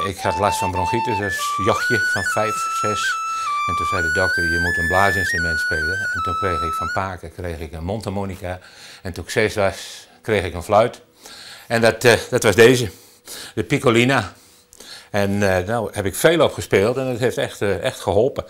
Ik had last van bronchitis als jochje van 5, 6. En toen zei de dokter, je moet een blaasinstrument spelen. En toen kreeg ik van pake kreeg ik een mondharmonica. En toen ik 6 was, kreeg ik een fluit. En dat was deze, de Piccolina. En nou heb ik veel op gespeeld en dat heeft echt geholpen.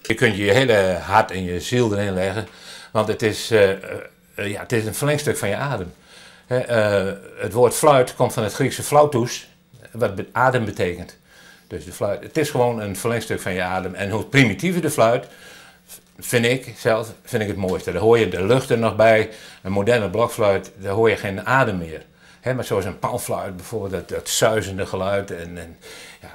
Je kunt je hele hart en je ziel erin leggen, want het is een verlengstuk van je adem. Het woord fluit komt van het Griekse flautus, wat adem betekent. Dus de fluit, het is gewoon een verlengstuk van je adem. En hoe primitiever de fluit, vind ik zelf, vind ik het mooiste. Daar hoor je de lucht er nog bij. Een moderne blokfluit, daar hoor je geen adem meer. Maar zoals een panfluit bijvoorbeeld, dat suizende geluid.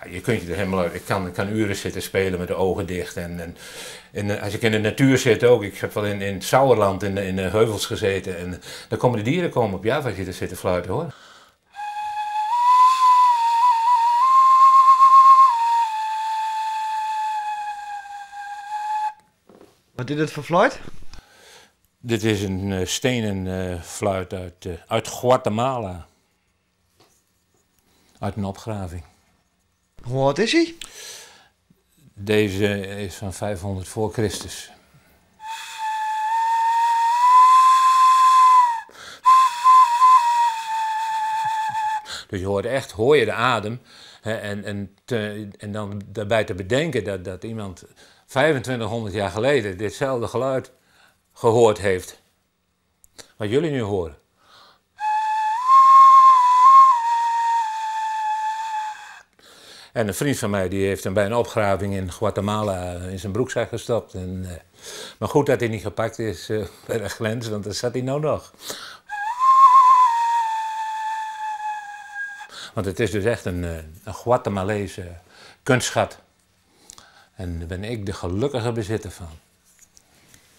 Je kunt je er helemaal uit. Ik kan uren zitten spelen met de ogen dicht. En als ik in de natuur zit ook, ik heb wel in het Sauerland in de heuvels gezeten. En dan komen de dieren op je af als je er zit te fluiten, hoor. Wat is dit voor fluit? Dit is een stenen fluit uit Guatemala. Uit een opgraving. Hoe oud is hij? Deze is van 500 voor Christus. Dus je hoort echt, hoor je de adem. Hè, en dan daarbij te bedenken dat iemand 2500 jaar geleden ditzelfde geluid gehoord heeft. Wat jullie nu horen. En een vriend van mij die heeft hem bij een opgraving in Guatemala in zijn broekzak gestopt. Maar goed dat hij niet gepakt is bij de grens, want daar zat hij nou nog. Want het is dus echt een Guatemalese kunstschat. En daar ben ik de gelukkige bezitter van.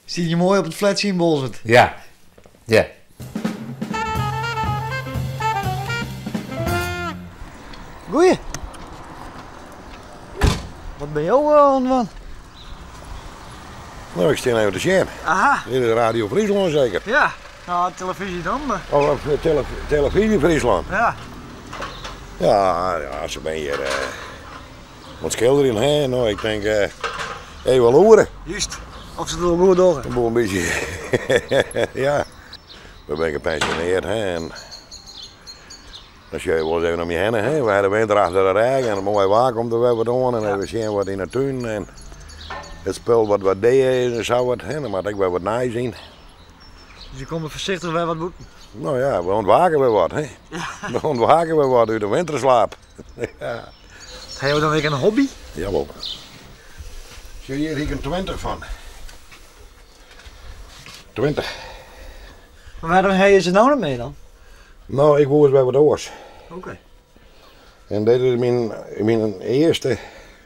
Zie je mooi op het flatje in Bolsward? Ja, ja. Goeie. Wat ben jou aan het doen? Nou, ik sta even te jam. Aha. Dit is Radio Friesland zeker? Ja, nou, televisie dan. Maar... Oh, televisie Friesland? Ja. Ja, ja, ze ben hier wat schilderen, hè? Nou, ik denk even loeren. Juist, of ze het wel goed doen. Een boel een beetje. Ja, we zijn gepensioneerd, hè? En dan zie je wel eens even om je heen, hè? We hadden winter achter de rij en een mooi waar komt er weer wat aan en even zien wat in de tuin en het spul wat wat deed is en zo wat, hè? Dan moet ik weer wat nijzien. Dus je komt er voorzichtig weer wat boeten? Nou ja, we ontwaken weer wat, hè? Ja. We ontwaken weer wat uit de winterslaap. Ja. Heb je dan weer een hobby? Jawel. Zie je hier hier een 20 van? 20. Maar waarom heb je ze nou nog mee dan? Nou, ik woon eens bij wat oors. Oké. En dit is mijn eerste.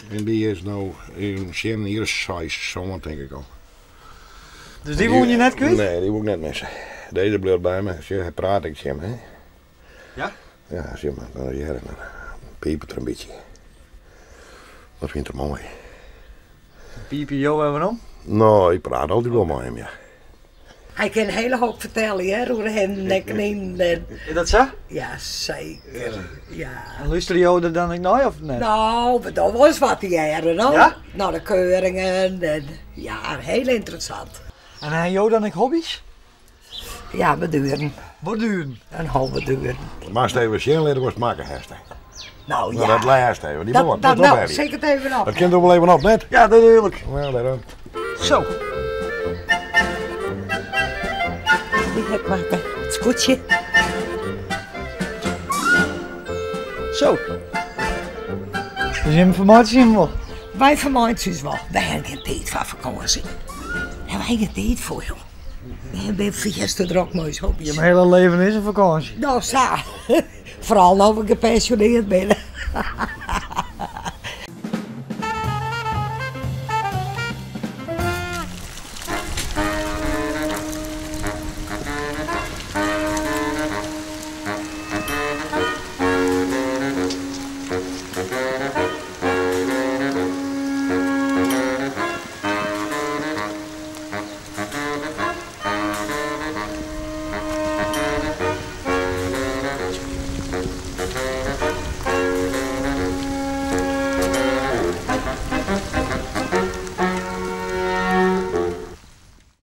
En die is nou in zin hier 6, zo'n denk ik al. Dus die woon je net kwijt? Nee, die woon ik net missen. Deze blijft bij me. Zie, praat ik hem, hè? Ja? Ja, zie maar. Dan is het, dan piept het er een beetje. Dat vindt hij mooi. Piep je jou even om? Nou, ik praat altijd wel met hem, ja. Hij kan een hele hoop vertellen, hè, over hem en knien en Is dat zo? Ja, zeker. Ja. En luisterde jou er dan ook naar of net? Nou, maar dat was wat die jaren, hoor. Ja? Naar de keuringen en ja, heel interessant. En heb jou dan ook hobby's? Ja, beduren. Borduren? Een halve duren. Maar als het even zien, leren we het maken, Hester. Nou, Nou, ja. dat lijst even. Die woord, dat Nou, op, zet het even op. Dat kind er wel even op, net? Ja, natuurlijk. Ja, daarom. Zo. Die heb ik maken. Het scootje. Zo. Dus je vermaakt je hem wel? Wij vermaakt ons wel. Wij hebben geen tijd voor vakantie. Daar hebben wij geen tijd voor, joh. En bin fierste drok mei ús hobby's. Jim hiele leven is in fakânsje. No sa. Foaral no we gepensjoneard binne.